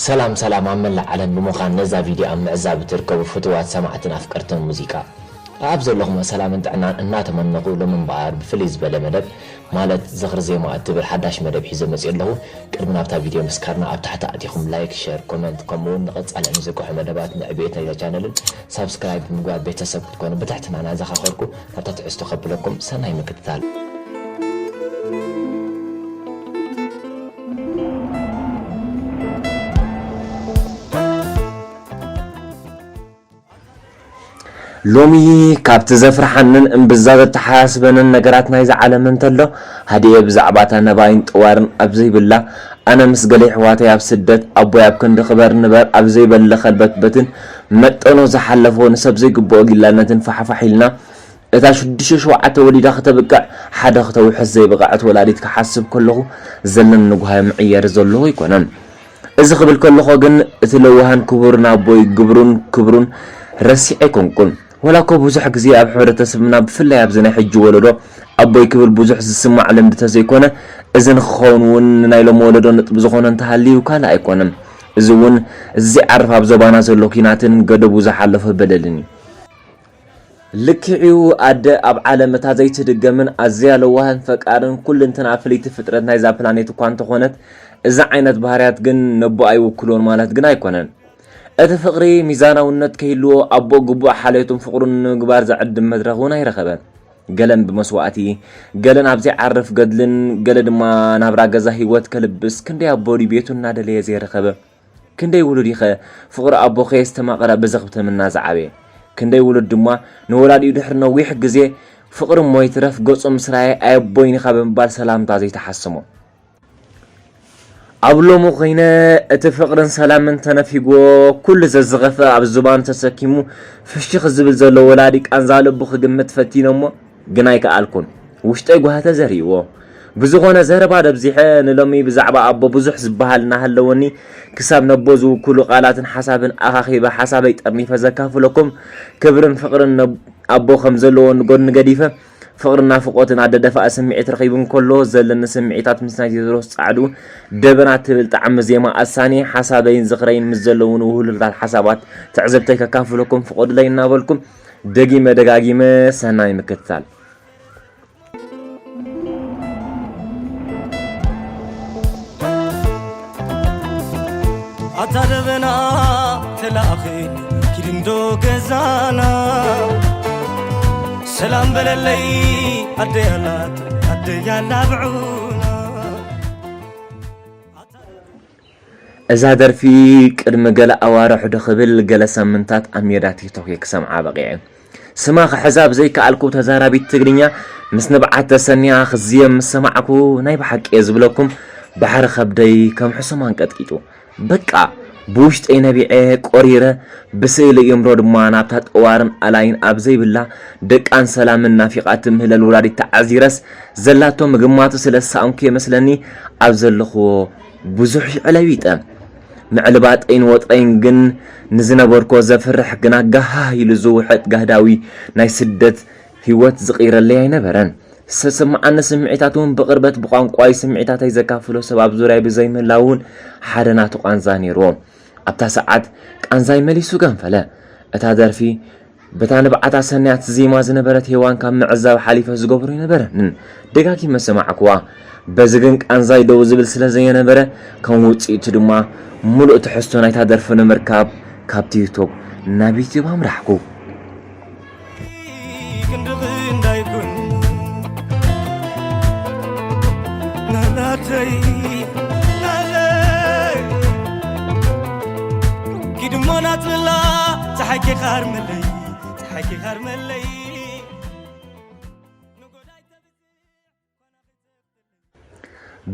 ሰላም ሰላም ኣብ መላእ ዓለም ብምዃን ነዛ ቪድዮ ኣብ ምዕዛብ እትርከቡ ፍቱዋት ሰማዕትን ኣፍቀርትን ሙዚቃ ኣብ ዘለኹም ሰላምን ጥዕናን እናተመነኹ ሎሚ እምበኣር ብፍልይ ዝበለ መደብ ማለት ዝኽሪ ዜማ እትብል ሓዳሽ መደብ ሒዘ መፅእ ኣለኹ። ቅድሚ ናብታ ቪድዮ ምስካርና ኣብ ታሕቲ ኣቲኹም ላይክ፣ ሸር፣ ኮመንት ከምኡ እውን ንቐፃሊ ንዝርግሑ መደባት ንዕብየት ናይዛ ቻነልን ሳብስክራይብ ብምግባር ቤተሰብ ክትኮኑ ብትሕትና እናዘኻኸርኩ ናብታ ትሕዝቶ ከብለኩም ሰናይ ምክትታል። ሎሚ ካብቲ ዘፍርሓንን እምብዛ ዘተሓሳስበንን ነገራት ናይዛ ዓለም እንተሎ፣ ሃዲኤ ብዛዕባ እታ ነባይን ጠዋርን ኣብ ዘይብላ፣ ኣነ ምስ ገለ ኣሕዋተይ ኣብ ስደት፣ ኣቦይ ኣብ ክንዲ ክበር ንበር ኣብ ዘይበለ ከልበትበትን መጠኖ ዝሓለፎ ንሰብ ዘይግብኦ ጊላነትን ፋሕፋሕ ኢልና፣ እታ ሽዱሽተ ሸውዓተ ወሊዳ ክተብቅዕ ሓደ ክተውሕስ ዘይበቐዐት ወላዲት ክሓስብ ከለኹ ዘለኒ ንጉሃ ምዕየር ዘሎ ኣይኮነን። እዚ ክብል ከለኹ ግን እቲ ለዋሃን ክቡርን ኣቦይ ግብሩን ክብሩን ረሲዐ ኣይኮንኩን። ወላ እኮ ብዙሕ ግዜ ኣብ ሕብረተሰብና ብፍላይ ኣብዚ ናይ ሕጂ ወለዶ ኣቦይ ክብል ብዙሕ ዝስማዕ ልምዲ ተዘይኮነ፣ እዚ ንክኸውን እውን ንናይ ሎሚ ወለዶ ነጥቢ ዝኾነ እንተሃልዩ ካልእ ኣይኮነን። እዚ እውን እዚ ዘይዓርፍ ኣብ ዞባና ዘሎ ኲናትን ገደቡ ዝሓለፎ በደልን እዩ። ልክዕ'ዩ፣ ኣደ ኣብ ዓለም እታ ዘይትድገምን ኣዝያ ለዋህን ፈቃርን ኩልንትና ፍልይቲ ፍጥረት ናይዛ ፕላኔት እኳ እንተኾነት፣ እዚ ዓይነት ባህርያት ግን ነቦኣ ኣይውክሎን ማለት ግን ኣይኮነን። እቲ ፍቕሪ ሚዛናውነት ከይህልዎ፣ ኣቦ ግቡእ ሓልዮቱን ፍቕሩን ንምግባር ዘዕድም መድረኽ እውን ኣይረኸበን። ገለን ብመስዋእቲ፣ ገለን ኣብ ዘይዓርፍ ገድልን፣ ገለ ድማ ናብራ ገዛ ህይወት ከልብስ ክንደይ ኣቦ ድዩ ቤቱ እናደለየ ዘይረኸበ? ክንደይ ውሉድ ኢኸ ፍቕሪ ኣቦ ከየስተማቐረ ብዘኽብተምና ዝዓበየ? ክንደይ ውሉድ ድማ ንወላዲኡ ድሕሪ ነዊሕ ግዜ ፍቕሪ እሞ ይትረፍ ገጹ ምስ ረኣየ ኣየቦይን ኢኻ ብምባል ሰላምታ ዘይተሓስሞ? ኣብ ሎሚ ኮይነ እቲ ፍቕርን ሰላምን ተነፊግዎ ኩሉ ዘዝኸፍእ ኣብ ዝባኑ ተሰኪሙ ፍሽኽ ዝብል ዘሎ ወላዲ ቃንዛ ልቡ ክግምት ፈቲነ እሞ ግን ኣይከኣልኩን። ውሽጠይ ጓህተ ዘሪእዎ። ብዝኾነ ዘረባ ደብዚሐ ንሎሚ ብዛዕባ ኣቦ ብዙሕ ዝበሃል እናሃለወኒ ክሳብ ነቦ ዝውክሉ ቃላትን ሓሳብን ኣኻኺበ ሓሳበይ ጠርኒፈ ዘካፍለኩም ክብርን ፍቕርን ነብ-፣ ኣቦ ከም ዘለዎ ንጎድኒ ገዲፈ ፍቕርን ናፍቖትን ኣደደፋእ ስምዒት ረኺቡ እንከሎ ዘለኒ ስምዒታት ምስ ናይ ቴድሮስ ጻዕዱ ደበና ትብል ጣዕሚ ዜማ ኣሳንየ ሓሳበይን ዝኽረይን ምስ ዘለዉ ንውህሉላት ሓሳባት ትዕዝብተይ ከካፍለኩም ፍቐዱለይ እናበልኩም ደጊመ ደጋጊመ ሰናይ ምክትታል። ኣታ ደበና ተላኣኺ ኪድ እንዶ ገዛና ሰላም በለለይ ኣደይ ኣላት ኣደይ ኣላብዑና። እዛ ደርፊ ቅድሚ ገለ ኣዋርሕ ዶ ክብል ገለ ሳምንታት ኣብ ሜዳ ቲክቶክ እየ ክሰምዓ በቒዐ። ስማ ክሕዛ ብዘይከኣልኩ ተዛራቢት ትግርኛ ምስ ንብዓት ተሰንያ ክዝየም ምስ ሰማዕኩ ናይ ብሓቂ እየ ዝብለኩም ባሕሪ ከብደይ ከም ሕሱም ኣንቀጥቂጡ። በቃ ብውሽጠይ ነቢዐ ቆሪረ ብስእሊ እምሮ ድማ ናብታ ጠዋርን ኣላይን ኣብ ዘይብላ ደቃን ሰላምን ናፊቓ ትምህለል ወላዲት ተዓዚረስ ዘላቶ ምግማቱ ስለ ዝሰኣንኩ እየ መስለኒ ኣብ ዘለኽዎ ብዙሕ ይዕለቢጠ። ምዕልባጠይን ወጥረይን ግን ንዝነበርኮ ዘፍርሕ ግና ጋህሃህ ኢሉ ዝውሕጥ ጋህዳዊ ናይ ስደት ህይወት ዝቕይረለይ ኣይነበረን። ዝተሰምዓኒ ስምዒታት እውን ብቕርበት ብቋንቋይ ስምዒታተይ ዘካፍሎ ሰብ ኣብ ዙርያይ ብዘይምህላው እውን ሓደ ናቱ ቃንዛ ነይርዎ። ኣብታ ሰዓት ቃንዛይ መሊሱ ገንፈለ። እታ ደርፊ በታ ንብዓታ ሰንያት ዜማ ዝነበረት ሄዋን ካብ ምዕዛብ ሓሊፈ ዝገብሮ ኣይነበረንን። ደጋጊመ ሰማዕኩዋ። በዚ ግን ቃንዛይ ደው ዝብል ስለ ዘየነበረ፣ ከም ውጽኢቱ ድማ ምሉእ ትሕዝቶ ናይታ ደርፊ ንምርካብ ካብ ቲክቶክ ናብ ዩቱብ ኣምራሕኩ። ክንድኺ እንዳይኩን ናናተይ ናለይ ኪድሞ ናትብላ ፀሓይኪ ኻርመለይ ፀሓይኪ ኻርመለይ።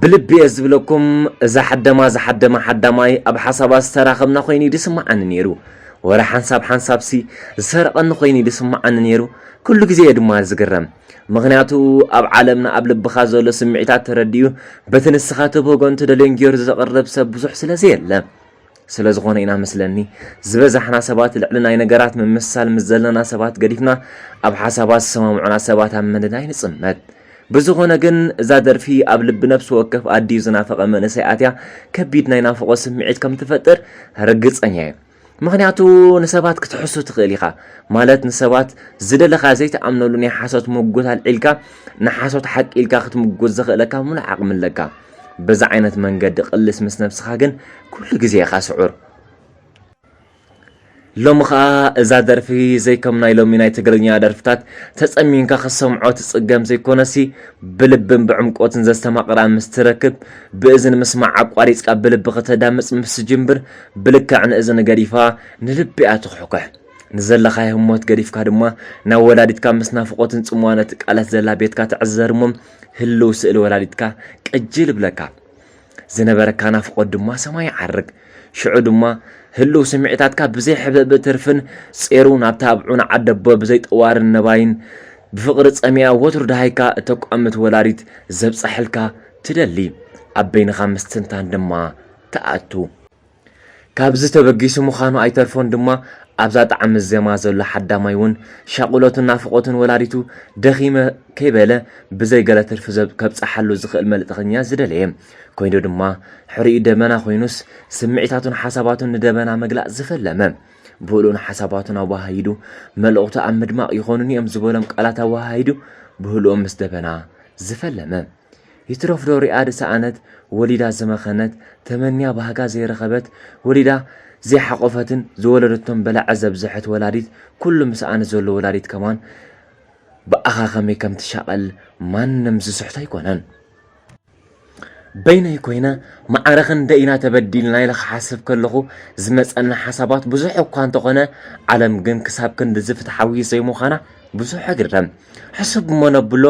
ብልቢ እየ ዝብለኩም፣ እዛ ሓደማ ዝሓደመ ሓዳማይ ኣብ ሓሳባት ዝተራኸብና ኮይኑ እዩ ዝስምዓኒ ነይሩ። ወረ ሓንሳብ ሓንሳብሲ ዝሰረቐኒ ኮይኑ እዩ ዝስምዓኒ ነይሩ። ኩሉ ግዜ እየ ድማ ዝግረም። ምኽንያቱ ኣብ ዓለምና ኣብ ልብኻ ዘሎ ስምዒታት ተረዲኡ በቲ ንስኻ ትብህጎን ትደልዮን ገይሩ ዘቕርብ ሰብ ብዙሕ ስለ ዘየለ። ስለ ዝኾነ ኢና መስለኒ ዝበዛሕና ሰባት ልዕሊ ናይ ነገራት ምምስሳል ምስ ዘለና ሰባት ገዲፍና ኣብ ሓሳባት ዝሰማምዑና ሰባት ኣብ ምንዳይ ንጽመድ። ብዝኾነ ግን እዛ ደርፊ ኣብ ልቢ ነፍሲ ወከፍ ኣድዩ ዝናፈቐ መንእሰይ ኣትያ ከቢድ ናይ ናፍቖት ስምዒት ከም ትፈጥር ርግጸኛ እየ። ምኽንያቱ ንሰባት ክትሕሱ ትኽእል ኢኻ። ማለት ንሰባት ዝደለኻ ዘይትኣምነሉ ናይ ሓሶት ምጉት ኣልዒልካ ንሓሶት ሓቂ ኢልካ ክትምጉት ዘኽእለካ ሙሉእ ዓቕሚ ኣለካ። በዛ ዓይነት መንገዲ ቅልስ ምስ ነብስኻ ግን ኩሉ ግዜ ኢኻ ስዑር። ሎሚ ኸኣ እዛ ደርፊ ዘይከም ናይ ሎሚ ናይ ትግርኛ ደርፍታት ተጸሚንካ ክትሰምዖ ትጽገም ዘይኮነሲ ብልብን ብዕምቆትን ዘስተማቕራ ምስ ትረክብ ብእዝን ምስማዕ ኣቋሪጽካ ብልቢ ከተዳምጽ ምስ ትጅምር ብልክዕ ንእዝኒ ገዲፋ ንልቢ እያ ትኹሕኩሕ። ንዘለኻዮ ህሞት ገዲፍካ ድማ ናብ ወላዲትካ ምስ ናፍቖትን ጽምዋ ነቲ ቃላት ዘላ ቤትካ ትዕዘር እሞ ህልው ስእሊ ወላዲትካ ቅጅል ይብለካ። ዝነበረካ ናፍቖት ድማ ሰማይ ይዓርግ። ሽዑ ድማ ህልው ስምዒታትካ ብዘይ ሕብእብእ ትርፍን ጼሩ ናብታ ኣብ ዑና ዓደቦ ብዘይ ጠዋርን ነባይን ብፍቕሪ ጸሚኣ ወትሩ ደሃይካ እተቋምት ወላዲት ዘብጽሐልካ ትደሊ። ኣብ በይንኻ ምስትንታን ድማ ትኣቱ። ካብዚ ተበጊሱ ምዃኑ ኣይተርፎን ድማ ኣብዛ ጣዕሚ ዜማ ዘሎ ሓዳማይ እውን ሻቕሎትን ናፍቖትን ወላዲቱ ደኺመ ከይበለ ብዘይ ገለ ትርፊ ዘብ-፣ ከብጽሓሉ ዝኽእል መልእኽተኛ ዝደለየ ኮይኑ ድማ ሕሪኡ ደበና ኮይኑስ ስምዒታቱን ሓሳባቱን ንደበና ምግላጽ ዝፈለመ ብህልኡን ሓሳባቱን ኣወሃሂዱ መልእኽቱ ኣብ ምድማቕ ይኾኑኒ እዮም ዝበሎም ቃላት ኣወሃሂዱ ብህልኡ ምስ ደበና ዝፈለመ። ይትረፍ ዶ ሪኣ ዝሰኣነት፣ ወሊዳ ዝመኸነት፣ ተመንያ ባህጋ ዘይረኸበት፣ ወሊዳ ዘይሓቖፈትን ዝወለደቶም በላዐ ዘብዝሐት ወላዲት፣ ኩሉ ምስኣን ዘሎ ወላዲት ከማን ብኣኻ ከመይ ከም ትሻቐል ማንም ዝስሕቶ ኣይኮነን። በይነይ ኮይነ ማዕረ ክንደይ ኢና ተበዲልና ኢለ ክሓስብ ከለኹ ዝመጸኒ ሓሳባት ብዙሕ እኳ እንተኾነ፣ ዓለም ግን ክሳብ ክንድዚ ፍትሓዊ ዘይምዃና ብዙሕ ይግረም። ሕስብ እሞ ነብሎ፣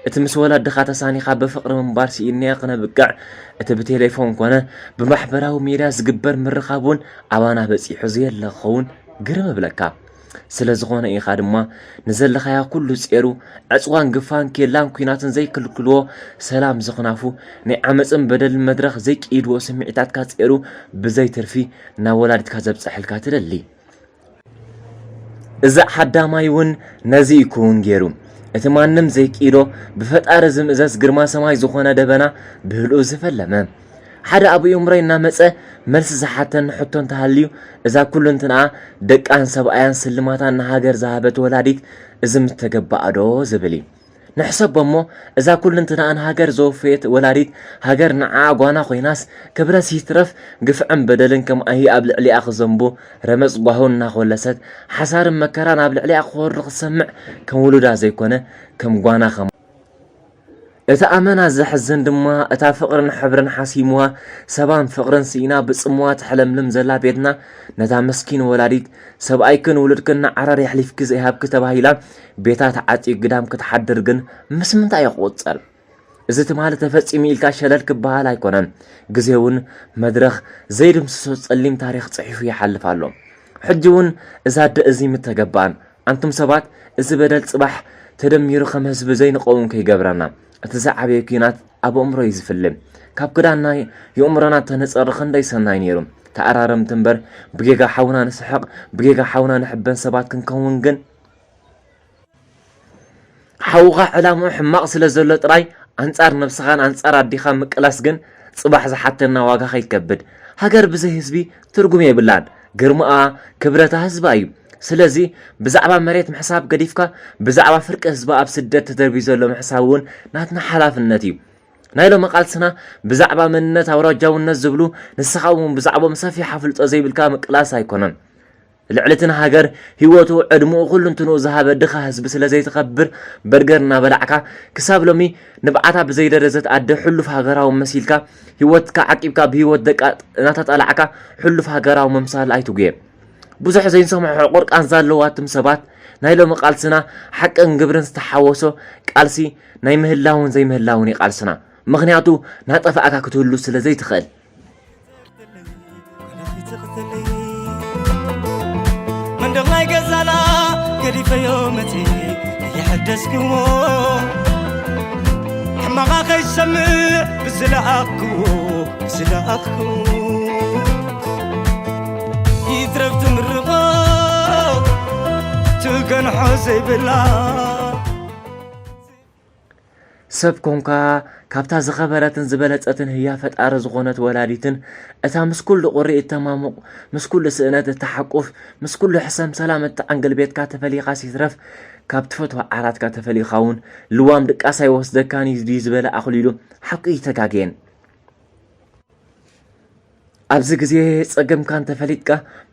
እቲ ምስ ወለድኻ ተሳኒኻ ብፍቕሪ ምንባር ስኢንያ ክነብቅዕ፣ እቲ ብቴሌፎን ኮነ ብማሕበራዊ ሜድያ ዝግበር ምርኻብ እውን ኣባና በጺሑ ዘየለ ክኸውን ግርም እብለካ። ስለ ዝኾነ ኢኻ ድማ ንዘለኻያ ኩሉ ጼሩ፣ ዕጽዋን ግፋን ኬላን ኲናትን ዘይክልክልዎ ሰላም ዝኽናፉ፣ ናይ ዓመጽን በደልን መድረኽ ዘይቅይድዎ ስምዒታትካ ጼሩ ብዘይ ትርፊ ናብ ወላዲትካ ዘብጽሐልካ ትደሊ። እዚ ሓዳማይ እውን ነዚ እዩ ክውን ገይሩ። እቲ ማንም ዘይክኢሎ ብፈጣሪ ዝምእዘዝ ግርማ ሰማይ ዝኾነ ደበና ብህልኡ ዝፈለመ። ሓደ ኣብ እምሮይ እናመጸ መልሲ ዝሓተኒ ሕቶ እንተሃልዩ፣ እዛ ኩልንትንኣ ደቃን ሰብኣያን ስልማታን ንሃገር ዝሃበት ወላዲት እዚ ምተገባኣ ዶ ዝብል እዩ። ንሕሰቦ እሞ፣ እዛ ኩልንትንኣ ንሃገር ዘወፈየት ወላዲት፣ ሃገር ንዓኣ ጓና ኮይናስ፣ ክብረስ ይትረፍ ግፍዕን በደልን ከም ኣይሂ ኣብ ልዕሊኣ ክዘንቡ፣ ረመጽ ጓሁ እናኾለሰት፣ ሓሳርን መከራን ኣብ ልዕሊኣ ክወርዱ ክትሰምዕ፣ ከም ውሉዳ ዘይኮነ፣ ከም ጓና ከም እቲ ኣመና ዘሕዝን ድማ፣ እታ ፍቕርን ሕብርን ሓሲምዋ፣ ሰባን ፍቕርን ስኢና ብጽምዋ ትሕለምልም ዘላ ቤትና፣ ነታ መስኪን ወላዲት፣ ሰብኣይክን ውሉድክን ንዓረር የሕሊፍኪ ዘይሃብኪ ተባሂላ፣ ቤታ ተዓጽዩ ግዳም ክትሓድር ግን ምስ ምንታይ እዩ ክቑጸር? እዚ ትማሊ ተፈጺሙ ኢልካ ሸለል ክበሃል ኣይኮነን። ግዜ እውን መድረኽ ዘይድምስሶ ጸሊም ታሪኽ ጽሒፉ ይሓልፍ ኣሎ። ሕጂ እውን እዛ ኣደ እዚ ምተገባኣን። ኣንቱም ሰባት፣ እዚ በደል ጽባሕ ተደሚሩ ከም ህዝቢ ዘይንቐውም ከይገብረና። እቲ ዝዓበየ ኲናት ኣብ ኣእምሮ እዩ ዝፍለ። ካብ ክዳንና የእምሮና ተነጸሪ ክንደይ ሰናይ ነይሩ። ተኣራረምቲ እምበር ብጌጋ ሓውና ንስሕቕ፣ ብጌጋ ሓውና ንሕበን ሰባት ክንከውን ግን ሓውኻ ዕላምኡ ሕማቕ ስለ ዘሎ ጥራይ ኣንጻር ነብስኻን ኣንጻር ኣዲኻ ምቅላስ ግን ጽባሕ ዝሓተና ዋጋ ከይከብድ። ሃገር ብዘይ ህዝቢ ትርጉም የብላን። ግርማኣ ክብረታ ህዝባ እዩ። ስለዚ ብዛዕባ መሬት ምሕሳብ ገዲፍካ ብዛዕባ ፍርቂ ህዝባ ኣብ ስደት ተደርብዩ ዘሎ ምሕሳብ እውን ናትና ሓላፍነት እዩ። ናይ ሎሚ ቃልስና ብዛዕባ መንነት ኣውራጃውነት ዝብሉ ንስኻ እውን ብዛዕባኦም ሰፊሕ ኣፍልጦ ዘይብልካ ምቅላስ ኣይኮነን። ልዕሊ እቲ ንሃገር ህይወቱ ዕድምኡ ኩልንትንኡ ዝሃበ ድኻ ህዝቢ ስለ ዘይትኸብር በርገር እናበላዕካ ክሳብ ሎሚ ንብዓታ ብዘይደረዘት ኣደ ሕሉፍ ሃገራዊ መሲልካ ህይወትካ ዓቂብካ ብህይወት ደቃ እናተጣላዕካ ሕሉፍ ሃገራዊ ምምሳል ኣይትጉየ። ብዙሕ ዘይንሰምዖ ዕቑር ቃንዛ ኣለዋ ኣቱም ሰባት። ናይ ሎሚ ቃልስና ሓቅን ግብርን ዝተሓወሶ ቃልሲ ናይ ምህላውን ዘይምህላውን እዩ ቃልስና። ምኽንያቱ ናጠፋእካ ክትህሉ ስለ ዘይትኽእል። መንደቕ ናይ ገዛና ገዲፈዮ መጺ የሐደስክዎ ሕማቓ ከይሰምዕ ብዝለኣኽክዎ ብዝለኣኽክዎ ይትረፍ ትምርቖ ትገንሖ ዘይብላ። ሰብ ኮንካ፣ ካብታ ዝኸበረትን ዝበለጸትን ህያ ፈጣሪ ዝኾነት ወላዲትን፣ እታ ምስ ኩሉ ቁሪ እተማሙቕ፣ ምስ ኩሉ ስእነት እተሓቁፍ፣ ምስ ኩሉ ሕሰም ሰላም እተዓንግል ቤትካ ተፈሊኻ ሲትረፍ፣ ካብ ትፈትዋ ዓራትካ ተፈሊኻ እውን ልዋም ድቃስ ኣይወስደካን እዩ ድዩ ዝበለ ኣኽሊሉ፣ ሓቁ ይተጋግየን። ኣብዚ ግዜ ጸገምካ እንተፈሊጥካ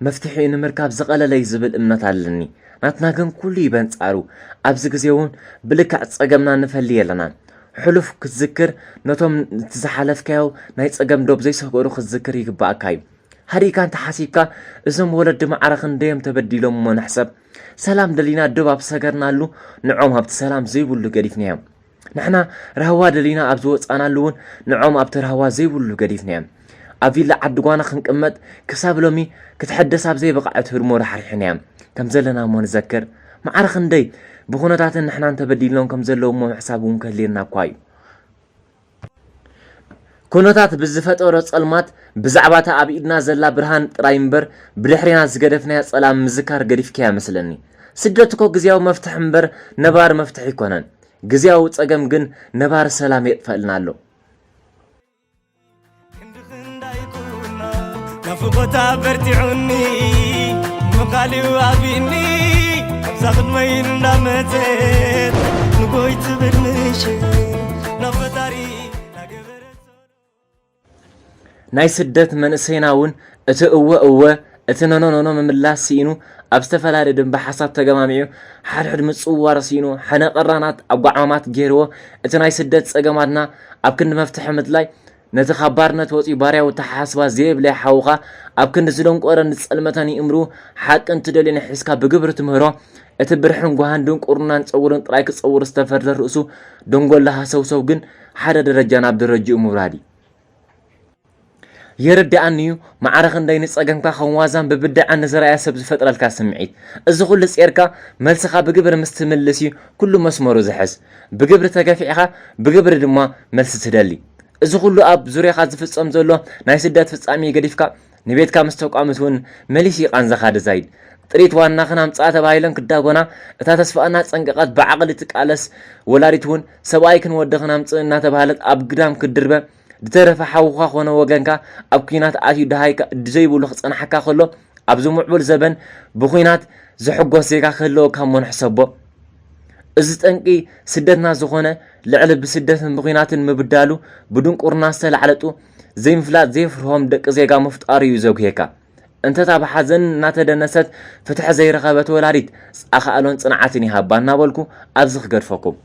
መፍትሒኡ ንምርካብ ዝቐለለ እዩ ዝብል እምነት ኣለኒ። ናትና ግን ኩሉ እዩ በንጻሩ። ኣብዚ ግዜ እውን ብልክዕ ጸገምና ንፈሊ የለናን። ሕሉፍ ክትዝክር፣ ነቶም እቲ ዝሓለፍካዮ ናይ ጸገም ዶብ ዘይሰገሩ ክትዝክር ይግባኣካ እዩ። ሃዲእካ እንተሓሲብካ፣ እዞም ወለዲ ማዕረ ክንደዮም ተበዲሎም እሞ ንሕሰብ። ሰላም ደሊና ዶብ ኣብ ዝሰገርናሉ፣ ንዖም ኣብቲ ሰላም ዘይብሉ ገዲፍናዮም። ንሕና ራህዋ ደሊና ኣብ ዝወጻናሉ እውን ንዖም ኣብቲ ራህዋ ዘይብሉ ገዲፍናዮም። ኣብ ቪላ ዓዲ ጓና ክንቅመጥ ክሳብ ሎሚ ክትሕደስ ኣብ ዘይበቕዐት ህድሞ ራሕሪሕናዮም ከም ዘለና እሞ ንዘክር። ማዕረ ክንደይ ብኹነታትን ንሕናን ተበዲልናዮም ከም ዘለዉ እሞ ምሕሳብ እውን ከድልየና እኳ እዩ። ኩነታት ብዝፈጠሮ ጸልማት ብዛዕባ እታ ኣብ ኢድና ዘላ ብርሃን ጥራይ እምበር ብድሕሬና ዝገደፍናያ ጸላም ምዝካር ገዲፍካያ መስለኒ። ስደት እኮ ግዝያዊ መፍትሒ እምበር ነባሪ መፍትሒ ኣይኮነን። ግዝያዊ ጸገም ግን ነባሪ ሰላም የጥፈእልና ኣሎ። ናፍቆታ በርቲዑኒ ምኻሊው ኣቢኒ ኣብዛ ቅድመይ እንዳመፀት ንጎይ ትብል ምሽት ናብ ፈጣሪ ናገበረት ናይ ስደት መንእሰይና እውን እቲ እወ እወ እቲ ኖኖ ኖኖ ምምላስ ስኢኑ ኣብ ዝተፈላለየ ደንበ ሓሳብ ተገማሚዑ ሓድሕድ ምጽውዋር ስኢኑ ሕነ ቀራናት ኣጓዕማማት ገይርዎ እቲ ናይ ስደት ጸገማትና ኣብ ክንዲ መፍትሒ ምድላይ ነቲ ካብ ባርነት ወጺኡ ባርያዊ ኣተሓሳስባ ዘየብለይ ሓውኻ ኣብ ክንዲ ዝደንቆረን ዝጸልመተን ይእምሩ ሓቂ እንትደልዩ ንሒዝካ ብግብሪ ትምህሮ እቲ ብርሕን ጓህን ድንቁርናን ጸውርን ጥራይ ክጸውር ዝተፈርደ ርእሱ ደንጎላ ሃሰውሰው ግን ሓደ ደረጃ ናብ ደረጅኡ ምውራድ እዩ። የርድኣኒ እዩ ማዕረ ክንደይ ንጸገምካ ከም ዋዛን ብብድዐን ንዝረኣየ ሰብ ዝፈጥረልካ ስምዒት። እዚ ኩሉ ጼርካ መልስኻ ብግብሪ ምስ ትምልስ እዩ ኩሉ መስመሩ ዝሕዝ። ብግብሪ ተገፊዕኻ ብግብሪ ድማ መልሲ ትደሊ። እዚ ኩሉ ኣብ ዙርያኻ ዝፍጸም ዘሎ ናይ ስደት ፍጻሜ ገዲፍካ ንቤትካ ምስ ተቋምት እውን መሊሱ ይቓንዘኻ ድዛይድ። ጥሪት ዋና ክናምጽኣ ተባሂለን ክዳጎና እታ ተስፋኣና ጸንቀቐት ብዓቕሊ ትቃለስ ወላዲት እውን ሰብኣይ ክንወዲ ክናምጽእ እናተባህለት ኣብ ግዳም ክትድርበ ዝተረፈ ሓውኻ ኮነ ወገንካ ኣብ ኲናት ኣትዩ ደሃይካ ዘይብሉ ክጸንሓካ ከሎ ኣብዚ ምዕቡል ዘበን ብኲናት ዝሕጎስ ዜጋ ክህልወካ እሞ ንሕሰቦ። እዚ ጠንቂ ስደትና ዝኾነ ልዕሊ ብስደትን ብኲናትን ምብዳሉ ብድንቁርና ዝተላዕለጡ ዘይምፍላጥ ዘየፍርሆም ደቂ ዜጋ ምፍጣሩ እዩ ዘጉሄካ። እንተታ ብሓዘን እናተደነሰት ፍትሒ ዘይረኸበት ወላዲት ኣኻእሎን ጽንዓትን ይሃባ እናበልኩ ኣብዚ ክገድፈኩም።